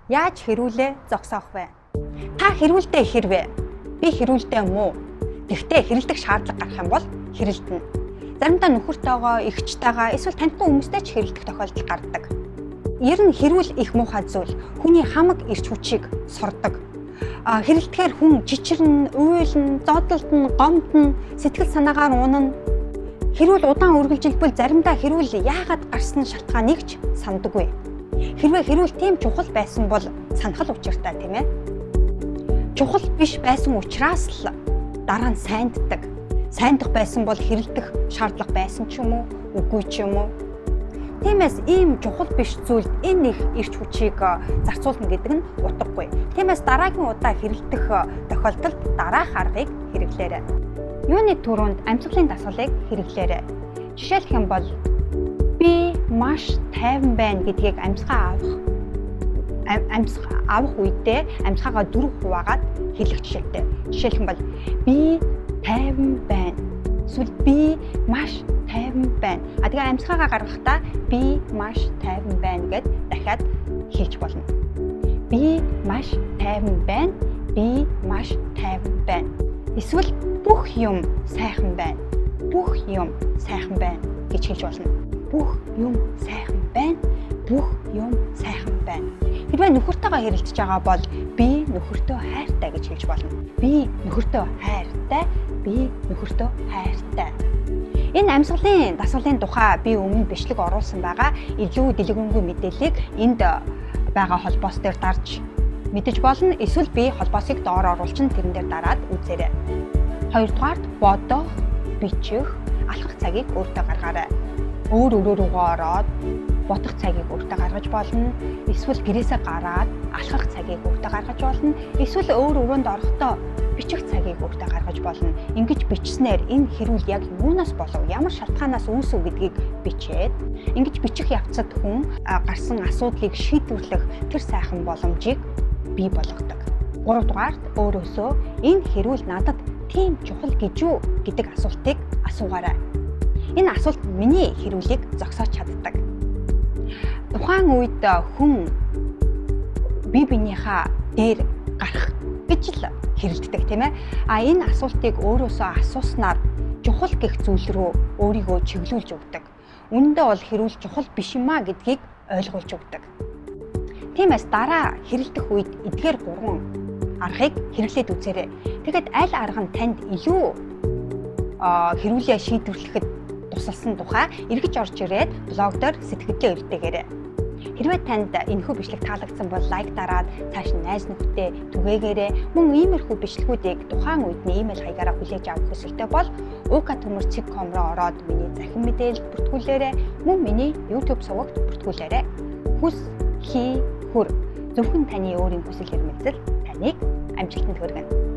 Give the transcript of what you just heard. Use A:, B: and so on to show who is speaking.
A: Яаж хэрүүлээ зогсоох вэ? Та хэрүүлдэ хэрвээ? Би хэрүүлдэ муу. Гэхдээ хэрэлдэх шаардлага гарах юм бол хэрэлдэнэ. Заримдаа нөхөртөөгөө, эгчтэйгээ эсвэл таньдгүй хүмүүстэй ч хэрэлдэх тохиолдол гардаг. Ер нь хэрүүл их муухай зүйл. Хүний хамаг эрч хүчийг сордог. Хэрэлдэхээр хүн чичирнэ, уйлна, зодолдно, гомдно, сэтгэл санаагаар унана. Хэрүүл удаан үргэлжилбэл заримдаа хэрүүл яагаад гарсан шалтгааныг ч сандаггүй. Хэрвээ хэрүүл тийм чухал байсан бол санах л учиртай, тийм ээ. Чухал биш байсан учраас л дараа нь сайнддаг. Сайндах байсан бол хэрэлдэх шаардлага байсан ч юм уу, үгүй ч юм уу. Тиймээс ийм чухал биш зүйлд энэ их эрч хүчийг зарцуулна гэдэг нь утгагүй. Тиймээс дараагийн удаа хэрэлдэх тохиолдолд дараах аргыг хэрэглээрэй. Юуны түрүүнд амьсгалын дасгалыг хэрэглээрэй. Жишээлх юм бол би маш тайван байна гэдгийг амьсгаа авах үедээ амьсгаагаа 4 хуваагаад хэлэх жишээтэй. Жишээлх юм бол би тайван байна. Эсвэл би маш тайван байна. А тэгээ амьсгаагаа гаргахдаа би маш тайван байна гэд дахиад хэлж болно. Би маш тайван байна. Би маш тайван байна. Эсвэл бүх юм сайхан байна. Бүх юм сайхан байна гэж хэлж болно. Бүх юм сайхан байна. Бүх юм сайхан байна. Хэрвээ нөхөртөөгөө хэрэлдэж байгаа бол би нөхөртөө хайртай гэж хэлж болно. Би нөхөртөө хайртай. Би нөхөртөө хайртай. Энэ амьсгалын дасгалын тухай би өмнө бичлэг оруулсан байгаа. Илүү дэлгэрэнгүй мэдээллийг энд байгаа холбоос дээр дарж мэдэж болно. Эсвэл би холбоосыг доор оруулчин тэрэн дээр дараад үзээрэй. Хоёрдугаарт бодох, бичих, алхах цагийг өөртөө гаргаарай. Өөр өрөө рүүгээ ороод бодох цагийг өөртөө гаргаж болно. Эсвэл гэрээсээ гараад алхах цагийг өөртөө гаргаж болно. Эсвэл өөр өрөөнд орохдоо бичих цагийг өөртөө гаргаж болно. Ингэж бичснээр энэ хэрүүл яг юунаас болов, ямар шалтгаанаас үүсв гэдгийг бичээд, ингэж бичих явцад хүн гарсан асуудлыг шийдвэрлэх тэр сайхан боломжийг бий болгодог. Гуравдугаарт өөрөөсөө энэ хэрүүл надад тийм чухал гэж үү гэдэг асуултыг асуугаарай. Энэ асуулт миний хэрүүлийг зогсоож чаддаг. Тухайн үед хүн бие биенийхээ дээр гарах гэж л хэрэлддэг, тийм ээ. А энэ асуултыг өөрөөсөө асууснаар чухал гэх зүйл рүү өөрийгөө чиглүүлж өгдөг. Үүндээ бол хэрүүл чухал биш юм а гэдгийг ойлгуулж өгдөг. Тиймээс дараа хэрэлдэх үед эдгээр гурван аргыг хэрэглээд үзээрэй. Тэгэхэд аль арга нь танд илүү хэрүүлээ шийдвэрлэхэд тусалсан тухай эргэж орж ирээд блог дээр сэтгэлдээ үлдээгээрэй. Хэрвээ танд энэхүү бичлэг таалагдсан бол лайк дараад цааш нь найз нөхдөд түгээгээрэй. Мөн иймэрхүү бичлэгүүдийг тухайн үед нь имэйл хаягаараа хүлээж авах хүсэлтэй бол ukatumur.com руу ороод миний захин мэдээлэлд бүртгүүлээрэй. Мөн миний YouTube сувагт бүртгүүлээрэй. Хүс, хий, хүр. Зөвхөн таны өөрийн хүсэл эрмэлзэл таныг амжилтанд хүргэнэ.